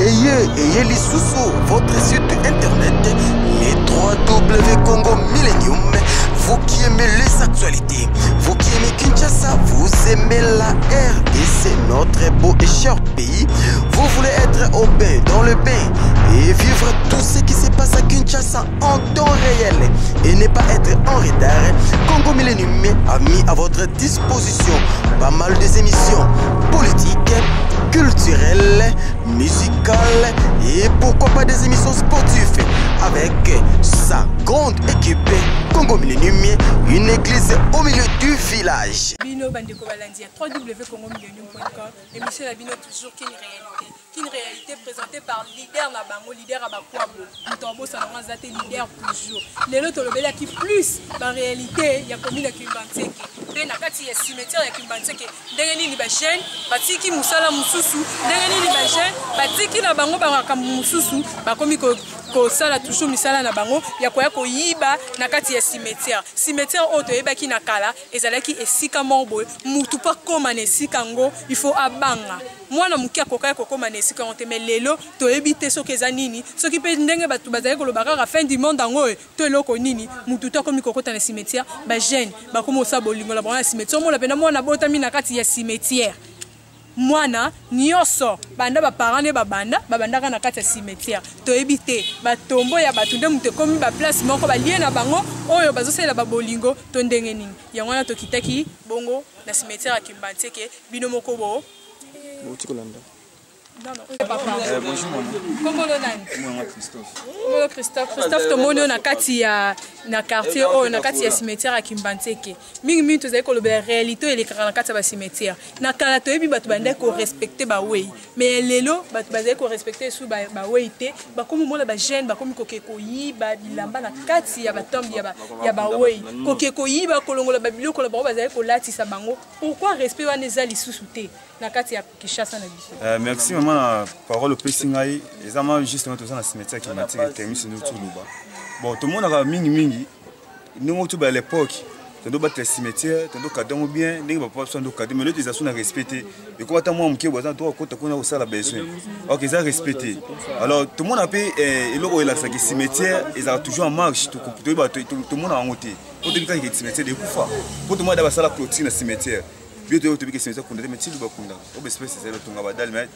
Ayez, ayez lisusu, votre site internet, les 3W Congo Millennium. Vous qui aimez les actualités, vous qui aimez Kinshasa, vous aimez la RDC, notre beau et cher pays. Vous voulez être au bain, dans le bain et vivre tout ce qui se passe à Kinshasa en temps réel et ne pas être en retard. Congo Millennium a mis à votre disposition pas mal des émissions politiques, culturelles, musicales et pourquoi pas des émissions sportives avec sa grande équipe Congo Millennium, une église au milieu du village. Bino bandeko balandi ya www.congomillennium.com, émission na bino toujours Kin Réalité. Kin Réalité présentée par leader na bango, leader ya bakwabo. Moto abosana ngo aza te, leader toujours. Lelo tolobelaki plus ba réalité ya commune ya Kimbanseke. Mpe na kati ya cimetière ya Kimbanseke, ndenge nini ba jeunes batiki mosala mosusu, ndenge nini ba jeunes batiki na bango ba makambo mosusu, bakomi kosala toujours misala na bango ya koya koyiba na kati ya cimetière. Cimetière oyo toyebaki na kala ezalaki esika moko boye, mutu po akóma na esika yango il faut abanga. Mwana moke akokaki kokóma na esika yango te, mais lelo toyebi te soki eza nini, soki mpe ndenge bato bazali koloba kaka fin du monde yango oyo to eloko nini, mutu to akomi kokota na cimetière. Ba jeunes bakomi kosala bolingo na bango na cimetière. Omona mpenza mwana abotami na kati ya cimetière, mwana nyonso banda baparent nde babanda babandaka na kati ya cimetière. Toyebi te batombo ya bato nde moto ekomi baplace moko balie na bango oyo bazosalela babolingo to ndenge nini. Yango wana tokitaki bongo na cimetière ya Kimbanseke. Bino moko bo bouti kolanda. Non, non, papa. Bonjour maman. Kombo nani? Moi Christophe. Kombo Christophe. Christophe, tomoni oyo na kati ya na quartier oyo, na kati ya cimetière ya Kimbanseke. Mingi mingi tozali kolobela réalité oyo elekaka na kati ya bacimetière. Na kala toyebi bato bandaki korespecte bawei, mais lelo bato bazali korespecte esu bawei te. Bakomi omona bajeune bakomi koke koyiba bilamba na kati ya batombe ya bawei, koke koyiba, kolongola babiloko na bango bazali kolatisa bango. Pourquoi respect wana eza lisusu te na kati ya Kinshasa na biso? Merci mama na parole opesi ngai. Eza ma justement toza na cimetière climatique terminus nde toloba. Bon, tomonaka mingimingi ndenge oyo ba l'époque tondo batela cimetière, tondo kadango bien ndenge bapapa biso ando kade, mais lelo eza so na respect te. Ekoma ata mwa moke baza to akota kuna kosala besoin, ok, eza respect te. Alors tomona mpe eloko oyo elakisaki cimetière ezalaka toujours en marche, toyeba tomona yango te po toyebi kaka cimetière ekufa, po tomona da basala clôture na cimetière. Bio toyebi tobiki cimetière kunda te, mais ti bakunda oyo baespèce ezali batonga badale, mais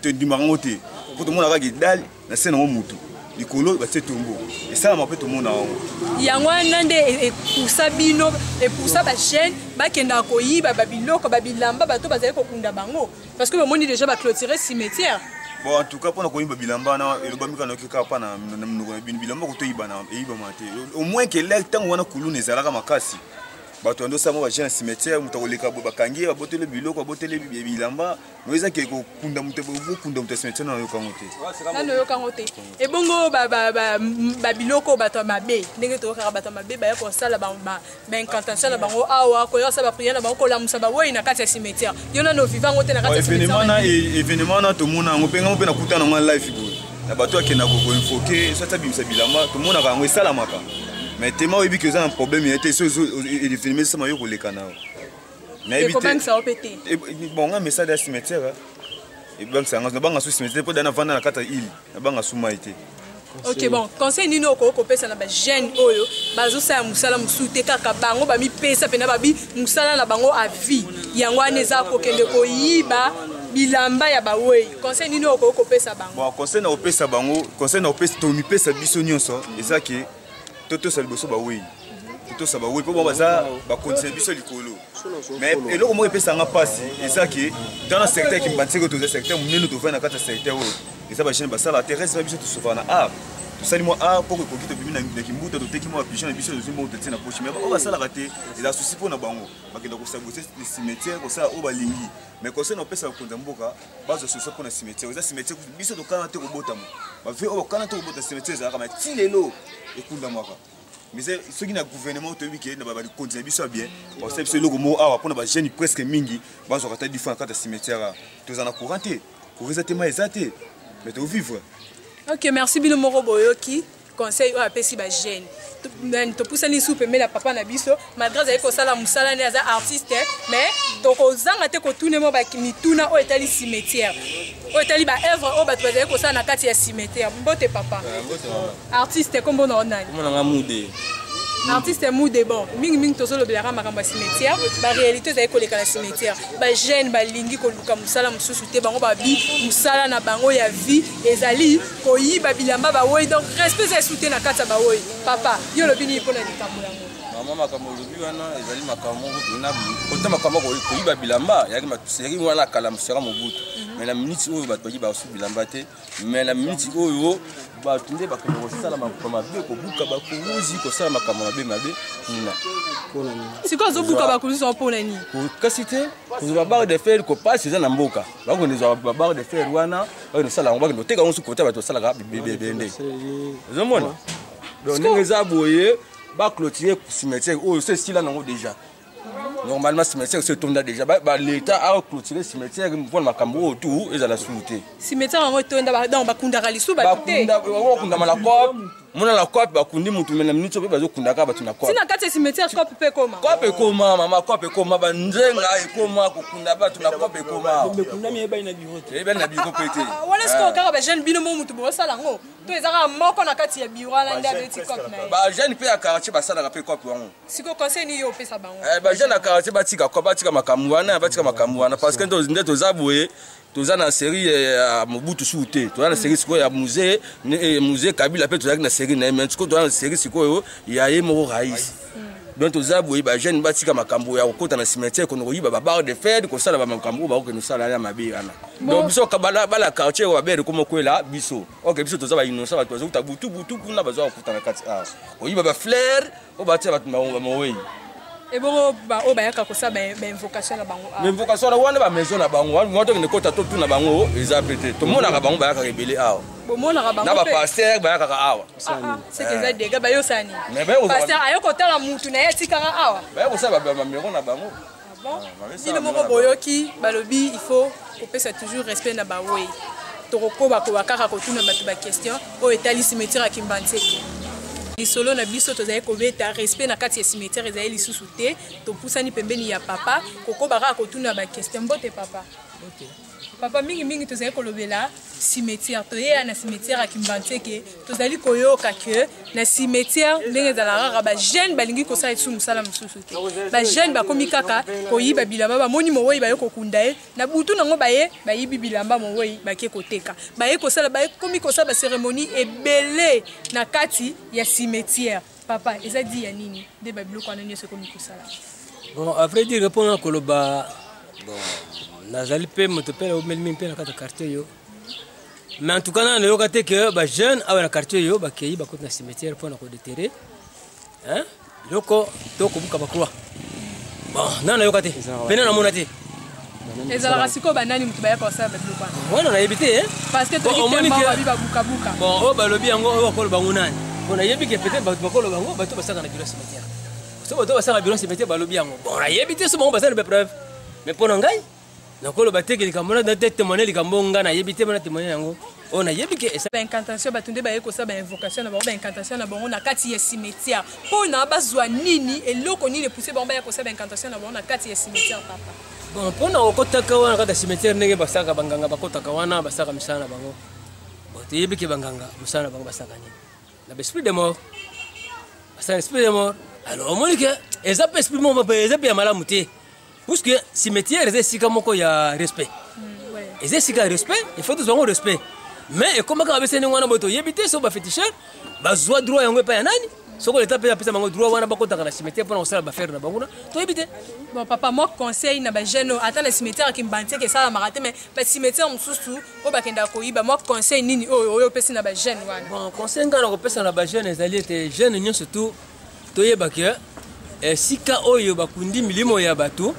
tondimaka yango te po tomona kaka edale na se nango mutu likolo batie tombo esalama mpe tomona yango. Yango wana nde epusa bino, epusa bajeune bakendaka koyiba babiloko, babilamba bato bazali kokunda bango, parce que bamoni déjà baclôture cimetière. Bon, en tout cas mpona koyiba bilamba wana elobami kaka nayoki kaka mpa na monoko na bino. Bilamba kotoyiba eyibama te, au moins ke ntango wana kuluna ezalaka makasi, bato bandosala mwa bajeune na cimetière, moto akoleka boye bakangi ye, baboteli biloko, baboteli bilamba. Mo eza ke kokunda moto, kokunda moto ya cimetière, na nayoka yango te. Nano oyoka yango te. Ebongo babiloko bato ya mabe, ndenge toyokaka bato ya mabe baya kosala baincantation na bango awa, koya kosala baprière na bango, kolamusa bawei na kati ya cimetière, yo nano oviva yango te na kati ya cimetière? Événement wana tomona yango mpe ngango mpe nakuta nango live boye na bato akenda koinvoke soki abimisa bilamba, tomonaka yango esalamaka. Mais tema oyebi ke eza na problème ya te, so événement esama yo koleka na yo. Nayebi te mpe te. Bon, nga message ya cimetière ebangisa nga, nabanga su cimetière mpo da navanda na kati ya ile, nabanga su mai te. Ok, bon, conseil nini okoki kopesa na bajeune oyo bazosala mosala mosusu te, kaka bango bamipesa mpena babi mosala na bango a vie yango wana eza kokende koyiba bilamba ya bawei? Conseil nini okoki kopesa bango? Bon, conseil na kopesa bango, conseil na kopesa, tomipesa biso nyonso, eza ke totosa liboso bawei, totosa bawei mpo bango baza bakonzi na biso likolo. Mais eloko moko epesanga mpasi eza ke dans na secteur Kimbanseke, toza secteur monene, tovandi na kati ya secteur oyo eza bajeune basala te. Reste biso tosofaka na art, tosali mwa art mpo ekoki, tobimi na kimbuta, toteki mwa bapigeon na biso, tozwi mbongo, totie na poche. Mais oyo basalaka te, eza souci mpo na bango, bakenda kosabote cimetière, kosala oyo balingi. Mais conseil na kopesa bakonzi ya mboka, bazwa solution mpona cimetière. Eza cimetière biso tokana te kobotama, bavie oyo bakana te kobota, cimetière ezalaka, mais ti lelo ekundamaka. Mais soki na gouvernement toyebi ke na bakonzi na biso ya bien basala biso eloko moko awa mpona bajeune presque mingi bazwaka ata difo na kati ya cimetière awa. Toza na courant te, courant eza te, mai eza te, mais tovivre. Ok, merci. Bino moko boyoki conseil oyo apesi bajeune. Topusani su pembeni ya papa na biso, malgré azali kosala mosala nde aza artiste, mais tokozanga te kotuna mo mituna oyo etali cimetière, oyo etali baœuvre oyo bato bazali kosala na kati ya cimetière. Mbote papa artiste, kombo na yo nani? Kombo Mude. Artiste Mude. Bon, mingimingi tozolobelaka makambo ya cimetière, baréalité ezali koleka na cimetière. Bajeune balingi koluka mosala mosusu te, bango babi mosala na bango ya vie ezali koyiba bilamba bawoi. Donc respect eza esu te na kati ya bawoi. Papa, yo olobi nini mpona likambo yango? Mama, makambo olobi wana ezali makambo moko mpena kota makambo koyiba bilamba. Eyaki wana kala mosaka Mobutu, mais na miniti oyo bato bayiba basu bilamba te. Mais na miniti oyo bato nde bakende kosala makambo mabe, kobuka bakuruzi, kosala makambo mabe mabe kuna. Sikoyo azobuka bakuruzi wana mpona nini? Kasi te kozwa babarre de fer, kopasi eza na mboka, bakende zwa babarre de fer wana, bakende kosala yango, bakende koteka yango. Soki kota bato basalaka bibende, ozomona. Donc ndenge eza boye, baclôturer cimetière oyo so esila nango déjà. Normalement cimetière so etonda déjà, baleta aclôturer cimetière mpona makambo oyo tu ezala sulu te. Cimetière yango etonda, donc bakundaka lisu bato te? Bakundama na cope, mona na cope bakundi mutu, mais na miniti oyo mpe bazokundaka bato na cope. Ntina kati ya cimetière, cope mpe ekoma? Cope ekoma, mama, cope ekoma, banzenga ekoma, kokunda bato na cope ekoma. Eyebani na biro mpe te. Wana sikoyo kaka bajeune bino mo mutu bosala yango, to eza kaka moko na kati ya biro wana nde abeti cope na ye? Bajeune mpe ya quartier basalaka mpe cope wango. Sikoyo conseil nini yo opesa bango? Bajeune ya quartier batika, batika makambo wana, batika makambo wana, parce que nde toza boye, toza na série ya Mobutu su te, toza na série sikoyo ya Mzee Kabila mpe tozalaki na série na ye, mais sikoyo toza na série sikoyo ya ye moko raïs. Donc toza boye, bajeune batika makambo ya kokota na cimetière, kono koyiba babarre de fer, kosala bamakambo oyo bakokende kosala ya mabe wana. Donc biso bala quartier oyo babere koma kwela biso, ok, biso toza bainnocent. Bato bazokuta butu butu kuna, bazwa kokuta na kati awa, koyiba bafleur oyo batia bato bamowei. Ebongo oyo bayaka kosala bainvocation na bango? Bainvocation wana, bamaison na bango wana, tokende kota, totuna bango, eza pe te. Tomonaka bango bayakaka ebele awa. Bomonaka bango? Na bapasteur bayakaka awa. Seke eza dega, bayosala nini? Pasteur aye kotala mutu na ye atikaka awa? Baya kosala bamamero na bango. Bino moko boyoki, balobi il faut kopesa toujours respect na bawei. Tokokoba koba kaka kotuna bato baquestion oyo etali cimetière ya Kimbanseke. Lisolo na biso tozali kobeta, respect na kati ya cimetière ezali lisusu te. Topusani pembeni ya papa, kokoba kaka kotuna baquestion. Mbote papa. Papa, mingimingi tozali kolobela cimetière. Toyeya na cimetière ya Kimbanseke, tozali koyoka ke na cimetière ndenge ezalaka kaka, bajeune balingi kosala lisusu mosala mosusu te. Bajeune bakomi kaka koyiba bilamba. Bamoni mowei, baye kokunda ye na butu nango, baye bayibi bilamba mowei, bake koteka, baye kosala, bakomi kosala bacérémonie ebele na kati ya cimetière. Papa, eza di ya nini nde babiloko wana nyonso ekomi kosala? Bon, à vrai dire, mpona koloba, bon, nazali mpe moto mpe naomeli mingi mpe na kati ya quartier oyo, mais en tout cas nana nayoka te ke bajeune awa na quartier oyo bakei, bakoti na cimetière mpona kodéterrer biloko to kobuka bacroix. Bon, nana nayoka te mpe nana namona te. Ezalaka sikoyo banani moto bayaka kosala babiloko wana? Wana nayebi te. Parce que toki babi babukabuka. Bon, oyo balobi yango, oyo bakoloba yango nani? Bon, nayebi ke peut-être bato bakoloba yango, bato basalaka na bureau cimetière. So bato basalaka bureau cimetière balobi yango, bon, nayebi te so bango basala na bapreuve, mais mpo na ngai nakoloba te ke likambo na te témoigner likambo nga nayebi te, mpona témoigner yango oyo nayebi ke Baincantation, bato nde baye kosala bainvocation na bango, baincantation na bango na kati ya cimetière, mpona bazwa nini? Eloko nini epousse bango baya kosala baincantation na bango na kati ya cimetière, papa? Bon, mpona kokotaka wana kati ya cimetière, ndenge basalaka, banganga bakotaka wana, basalaka misala na bango. Bon, toyebi ke banganga mosala na bango basalaka nini? Na baesprit de mort basala, esprit de mort. Alors omoni ke eza mpe esprit moko, eza mpe ya malamu te, puisque cimetière eza esika moko ya respect, eza esika ya respect, il faut tozwa yango respect. Mais ekomaka babesa ndenge wana boye, toyebi te so baféticheur bazwa droit yango epai ya nani, soko leta mpe apesa bango droit wana bakotaka na cimetière mpona kosala baaffaire na bango na toyebi te. Bon papa, moi conseil na bajeune oyo, ata na cimetière ya Kimbanseke esalamaka te, mais bacimetière mosusu oyo bakendaka koyiba, mwa conseil nini oyo opesi na bajeune wana? Bon, conseil ngai na kopesa na bajeune ezali ete jeune nyonso tu toyeba ke esika oyo bakundi milimo ya bato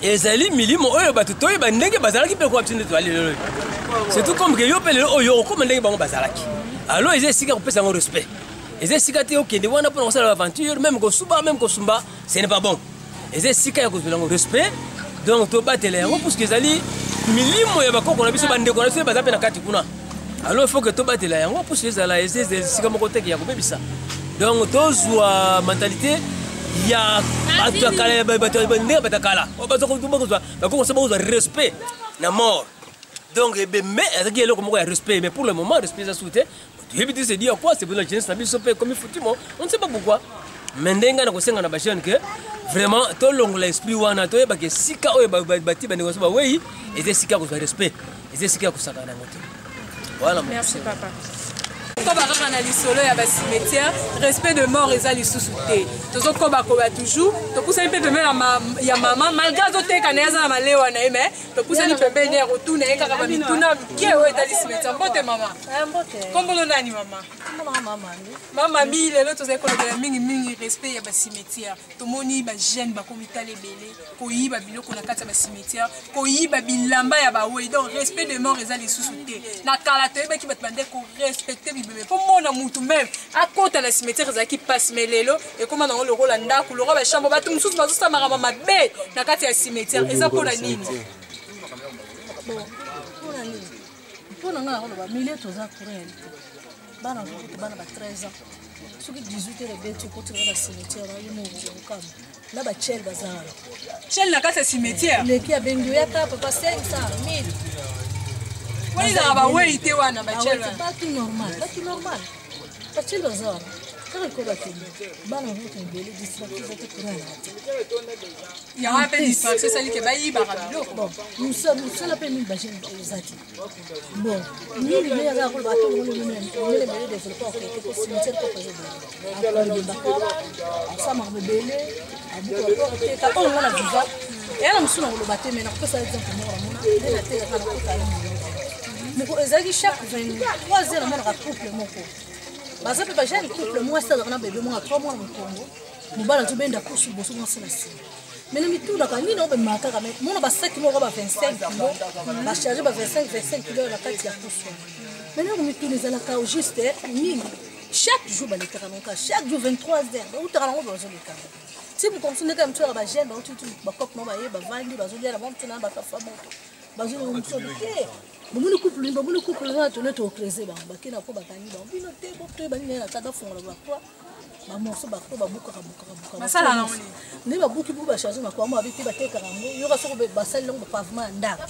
ezali milimo oyo bato toyeba ndenge bazalaki mpe kowa biso nde tozali lelo oyo, surtout comme ke yo mpe lelo oyo okóma ndenge bango bazalaki. Alors eza esika kopesa yango respect, eza esika te okende wana mpona kosala aventure, même kosuba, même kosumba, ce n'est pas bon. Eza esika ya kozwela yango respect, donc tobatela yango, puisque ezali milimo ya bakoko na biso, bandeko na biso baza mpe na kati kuna. Alors il faut que tobatela yango, puisque ezala eza esika moko teke ya kobebisa. Donc tozwa mentalité ya bato ya kala, bato ndenge bato ya kala bakozwa bakozwa respect na mort. Donc ebembe ezalaki eloko moko ya respect, mais pour le moment respect eza su te. Toyebi te c'est dire quoi. C'est pour la jeunesse na biso mpe ekomi foutu. Mo on ne sait pas pourquoi, mais ndenge ngai na kosenga na bajeune ke vraiment tolongola esprit wana, toyebaka esika oyo bati bandeko so bawei eza esika ya kozwa respect, eza esika ya kosakana nango te. Voilà. Merci papa. Tokoba kaka na lisolo ya bacimetière. Respect de mort eza lisusu te. Tozokobakoba toujours. Topusani mpe pembeni ya mama, malgré azoteka na ye, aza na malewa na ye, mais topusani pembeni ya kotuna ye kaka bamituna mike oyo etali cimetière. Mbote mama. Kombono nani mama? Mama Mi. Lelo tozali kolobela mingimingi respect ya bacimetière. Tomoni bajeune bakomi tala ebele koyiba biloko na kati ya bacimetière, koyiba bilamba ya bawei. Donc respect de mort eza lisusu te. Na kala toyebaki bato bande korespecte bibebe, mpo mona mutu meme akota na cimetière ezalaki mpasi. Mais lelo ekóma nango lokola ndako, lokola bachambre. Bato mosusu bazosala makambo mabe na kati ya cimetière. Eza mpona nini? Mpona nini? Mpona ngai nakoloba milieu toza courant te. Bana bazokuta bana ba 13 ans, soki 18 heure ebeti, okotika na cimetière yo moko okamba na bachel baza wana. Chel na kati ya cimetière? Leki abengi, oyaka papa, 500 1000. Wana ezalaka bawei te wana, bachel wana? Batu normal, batu normal, bachel baza wana kaka likolo. Bakende bana bazokuta ebele, distraction eza te, courant na te. Yango mpe distraction esali ke bayibaka biloko. Bon, mosala mpe mingi bajeune eza te. Bon, mingi mingi aza koloba atongolomele mele développe okeke po cimetière koko eza ebele, akoyeba asala makambo ebele, abuka oteka oyo nga na viva eya na mosusu. Na koloba te, mais nakopesa exemple moko. Namona nde natekaka, nakota ye moko, ezalaki chaque 23 heures namonaka couple moko, baza mpe bajeune couple. Mwasi azalaka na bebe moko 3 mois na mokongo, mobali azobenda kusu liboso, mwasi na nsima. Mais na mitunaka nini oyo bemaka kaka mona basaki moko ba 25 kilo, bacharge ba 25 25 kilo na kati ya kusu wana. Mais nako mituna ezalaka juste nini? Chaque jour balekaka nango, chaque jour 23 heures bautaka nango, bazolekaka ti mokonso. Ndenge ya motu yaka bajeune bauti bacope nao, baye bavandi, bazolia na bango na bakafa moto, bazolia motu te. Bomoni couple, bomoni couple wana, tole tocrese bango, bakei po bakangi bango. Bino te, toyeba nini na kati. Bafongola bacroix, bamorceau bacroix, babukaka bukaka bukaka. Basala nango nini? Nde babuki buku, bacharge makwamo, babi te batekaka yango. Yoka, soko basali yango bapavement ya ndako,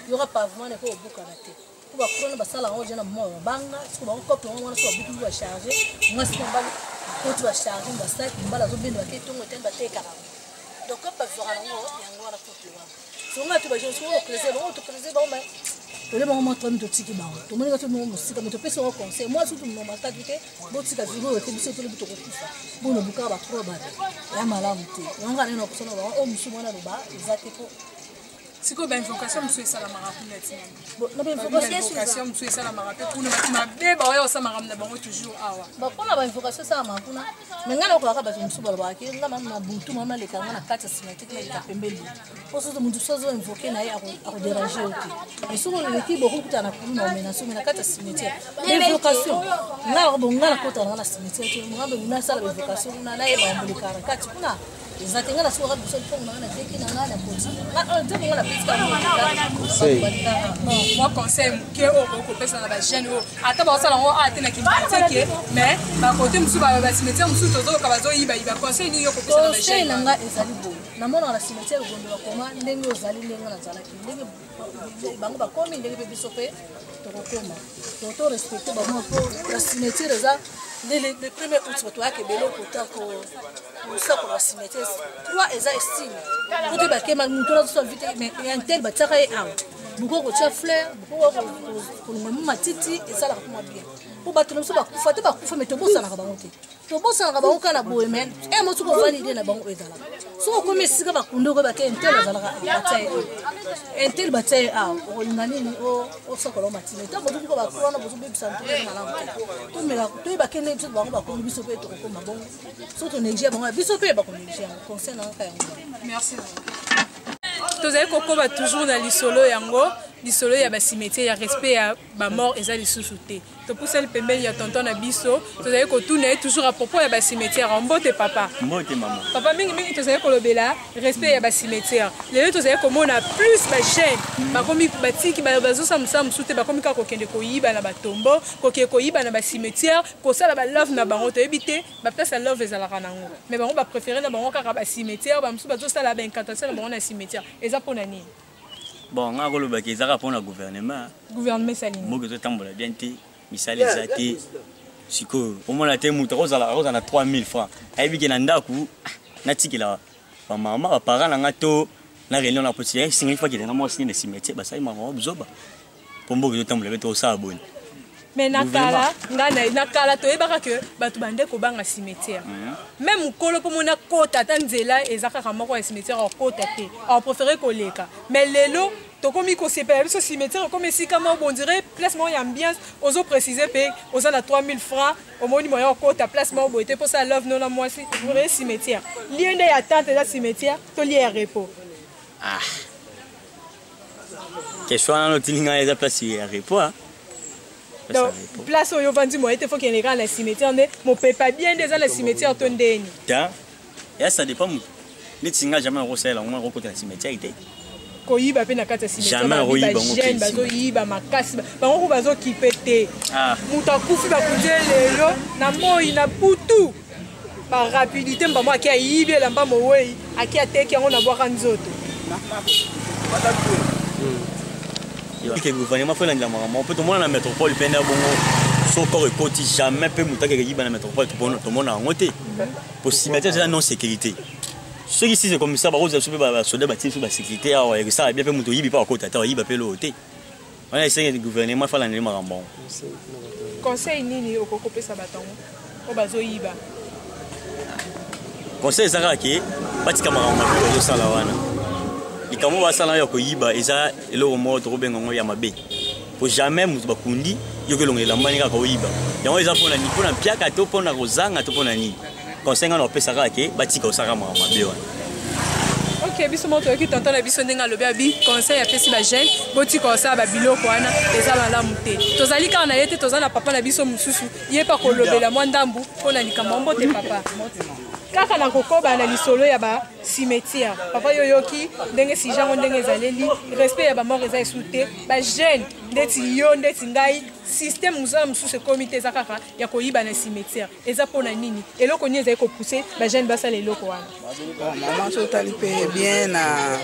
yoka pavement wana eko obukana te, po bacroix wana basala yango ja na mwa mabanga. Soko bango cope yango wana, so babuki buku, bacharge, mwasi na mobali koti, bacharge basaki, mobali azobenda, bake ntongo etani, batekaka yango. Donc cope bavivaka nango yango wana, couple wana. Songa to bajeune, soki ocrese bango, tocrese bango, mais tole bango mwa trami, totiki bango, tomoni kati moko mosika, mais topesi bango conseil. Mwa surtout makati te, botika viro oyo te, biso tolobi tokokufa bona bukaka bacroix bato ya malamu te. Yango kaka ndenge na kosala bango oyo mosusu mwana aloba eza te po Sikoyo bainvocation mosusu esalamaka kuna ntina? Na bainvocation mosusu esalamaka mpe kuna, bato mabe baoya kosala makambo na bango toujours awa. Mpona bainvocation esalamaka kuna, mais ngai nakolaka bato mosusu balobaka ke nga mama na butu, mama naleka nga na kati ya cimetière, naleka pembeni, po soki motu so azoinvoke na ye, akoderange yo te. Mais soki oleki, bokokutana na kulu na omenaso. Mais na kati ya cimetière, invocation, nga bo nga nakotaka nanga na cimetière te. Nga nasala bainvocation kuna, nayeba bolekaka na kati kuna eza te. Nga nasukaka biso mpongo nanga, nateki na nga, nakoti nzembo nga napesi. Mwa conseil moke oyo okoki kopesa na bajeune oyo ata bakosala yango a te na kimateke, mais bakote mosusu, bacimetière mosusu tozoyoka bazoyibayiba, conseil nini yo kopesa na Conseil na nga ezali boye: namonaka na cimetière Gombe, bakoma ndenge ozali, ndenge nazalaki, ndenge bango bakomi, ndenge mpe biso mpe tokokoma. Donc to respecte bango, mpo na cimetière eza nde le premier août bato bayaka ebele okota kosakola ba cimetière. Trois eza estime po te bakema moto wana azosala vite, mais un tel batiaka ye awa, bokoki kotia fleur, bokoki kolongola mo matiti, esalaka mwa bien, mpo bato na biso bakufa te, bakufa, mais tobosanaka bango te, tobosanaka bango kaka na boye. Mais e mo soki ovalide na bango ezalaka, soki okomi esika bakundi, okoyeba te un tel azalaka, batia ye awa, un tel batia ye awa, okolinga nini? Osokola matiti ntango bozobuka bakulu wana, bozobebisa ntoka malamu te. Tomeka toyeba ke nde biso bango bakomi, biso mpe tokokoma bongo. Soki tonéglige bango, biso mpe bakonéglige yango. Conseil na kaka yango. Merci. Tozali kokoba toujours na lisolo yango. Lisolo ya ba cimetière ya respect ya ba mort eza lisusu te. Topusani pembeni ya tonton na biso, tozali kotuna ye toujours à propos ya ba cimetière. Mbote papa. Mbote mama. Papa, mingi mingi tozali kolobela respect ya ba cimetière. Lelo tozali komona plus ba jeunes bakomi batiki bazosala mosala mosusu te, bakomi kaka kokende koyiba na batombo, kokende koyiba na ba cimetière, kosala ba love na bango. Toyebi te ba place ya love ezalaka nango, mais bango ba préférer na bango kaka ba cimetière. Ba mosusu bazosala ba incantation na bango na cimetière. Eza mpona nini? Bon, nga kolobaki ezaka mpona gouvernement. Gouvernement esali nini? Mboka ezotambola bien te, misala eza te. Sikoyo omona te, moto akozala na 3000 francs, ayebi ke na ndako natikela bamama, baparent na nga to na réunion na poti esengeli fakende na mwasi na cimetière, basali makambo buzoba mpo mboka ezotambola bien te. Osala boni? Mais na kala, nga na kala toyebaka ke bato bande kobanga cimetière. Même mokolo mpo mona kota ata nzela eza kaka moko ya cimetière, akota te, apréféré koleka. Mais lelo tokomi kosepela biso cimetière okomi esika moko, on dirait place moko ya ambiance. Ozoprécise mpe oza na 3000 francs, omoni moyen okota place moko boye te mposa love no na mwasi vrai cimetière. Lieu nde ya tente eza cimetière to lieu ya repos? Ah, question wana otindi ngai, eza place ya repos. Donc place oyo ovandi, moye te, faut kende kaka na cimetière nde mopepa bien nde eza na cimetière to ndeni? Ta ya, ça dépend. Motu neti nga, jamais nakosalela ngo, nakokota na cimetière te. Koyiba mpe na kati ya cimetière, bazoyiba makasi, bango ku bazokipe te. Moto akufi, bakundi ye lelo na moi, na butu barapidité mbamo ake ayibi elamba mowei, ake ateki yango na bwaka nzoto. Ke gouvernement fo elandela makambo mpo tomona na métropole mpe nde bongo. So corps ekoti, jamais mpe moto akeke yiba na métropole, tomona yango te, po cimetière eza non sécurité. Soki si c'est comme ça, bakozwa biso mpe basoda, batie biso basécurité awa, ekosala bien. Mpe moto oyibi mpe akota te, oyiba mpe eloko te. Wana esengeli gouvernement alandela makambo yango. Conseil nini okoki kopesa bato yango oyo bazoyiba? Conseil eza kaka ke batika makambo mabe bazosala wana. Likambo basala ya koyiba eza eloko moko tokobenga yango ya mabe, po jamais moto bakundi yoki elongo elambani kaka oyiba yango. Eza mpona nini? Mpona mpiaka to mpona kozanga to mpona nini? Conseil nga na opesa kaka ke batika kosala makambo mabe wana. Ok, biso moko toyoki tonton na biso ndenge alobi, abi conseil apesi bajeune, botika kosala babiloko wana, eza malamu te. Tozali kaka na ye te, toza na papa na biso mosusu, ye mpe akolobela mwa ndambu mpo na likambo. Mbote papa. Kaka na kokoba na lisolo ya bacimetière, papa, yo oyoki ndenge sujet yango ndenge ezaleli. Respect ya bamort eza esu te. Bajeune ndeti yo, ndeti ngai, système mosala mosusu ekomi te, eza kaka ya koyiba na cimetière. Eza mpona nini? Eloko nini ezali kopousse bajeune basala eloko wana? Bon mama, so otali mpe bien na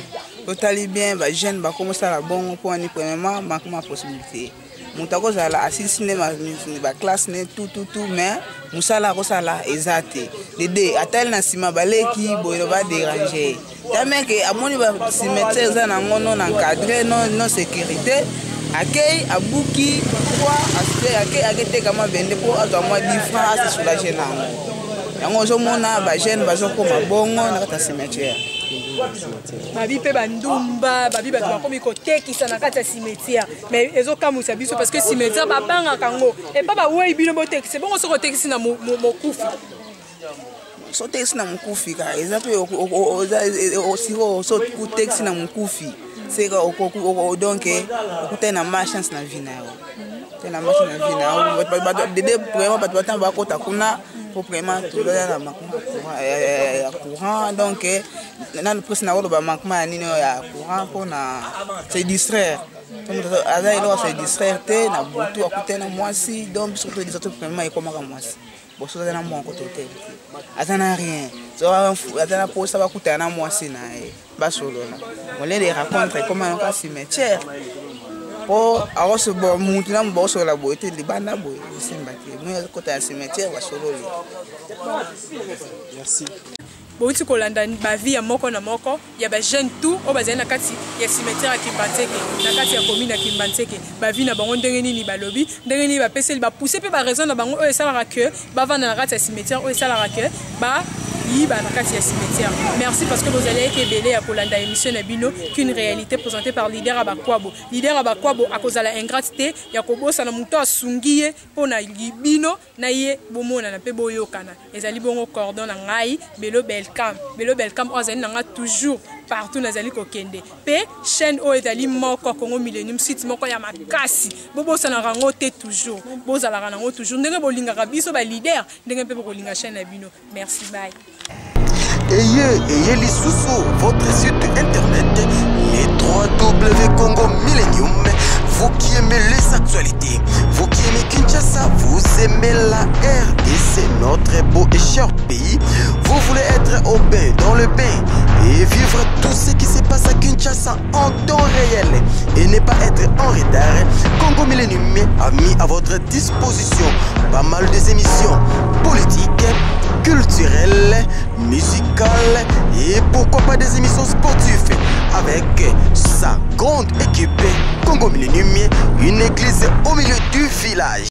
otali bien, bajeune bakomosala bongo mpo wani, premièrement, manquement ya possibilité. Moto akozala asilisi nde baclasse ne tututu, mais mosala akosala eza te. Dede atali na nsima, baleki boye, badérange tameke, amoni bacimetière eza nango non encadré, non sécurité, akei abuki kwa, akei aketeka mabende mpo azwa mwa 10 francs ase soulage nango. Yango ozomona bajeune bazokoma bongo na kati ya cimetière. Babi mpe bandumba, babi bato bakomi kotekisa na kati ya cimetière. Mais ezokamwisa biso parce que cimetière babangaka yango epa bawei. Bino botekisa bongo, soki otekisi na mokufi? So otekisi na mokufi ka eza mpe siko. So otekisi na mokufi, seka donc okutani na malchance na vie na yo te, na malchance na vie na yo. Dede vraiment, bato batanga bakota kuna po vraiment tozoya na manquement ya courant. Donc nanu mpesi na koloba manquement ya nini oyo ya courant mpona se distraire. Aza eloko se distraire te na butu, akutani na mwasi. Donc biso toyebisa to vraiment ekomaka mwasi boso aza na mbongo kote hotel te, aza na rien, aza na posa bakutana na mwasi na ye, basolola moyen de rencontre ekoma yoka cimetière, po mutu na bakosolola boye te, libanda boye esimba te. Moi akota ya cimetière, basololi. Merci. Bouti kolanda bavie ya moko na moko ya bajeune tout oyo bazali na kati ya cimetière ya Kimbanseke, na kati ya commune ya Kimbanseke. Bavie na bango ndenge nini balobi, ndenge nini bapeseli, bapousse mpe baraison na bango oyo esalaka ke bavanda na kati ya cimetière, oyo esalaka ke bayiba na kati ya cimetière. Merci parce que bozali ayeki ebele ya kolanda émission na bino qu'une réalité, présentée par leader ya bakwabo. Leader ya bakwabo akozala ingrate te ya kobosana moto asungi ye mpo na bino na ye bomonana mpe boyokana. Ezali bongo cordon na ngai Belo Belcam, Belo Belcam oyo azali na ngai toujours. Partout nazali kokende mpe chaîne oyo ezali moko Congo Millennium, site moko ya makasi. Bobosanaka yango te, toujours bozalaka nango, toujours ndenge bolingaka biso baleader, ndenge mpe bokolinga chaîne na bino. Merci, bye. Ayez, ayez lisusu, votre site internet, les 3W Congo Millennium. Vous qui aimez les actualités, vous qui aimez Kinshasa, vous aimez la RDC, notre beau et cher pays. Vous voulez être au bain, dans le bain et vivre tout ce qui se passe à Kinshasa en temps réel et ne pas être en retard. Congo Millennium a mis à votre disposition pas mal des émissions politiques, culturelles, musicales et pourquoi pas des émissions sportives avec sa grande équipe. Congo Millennium, une église au milieu du village.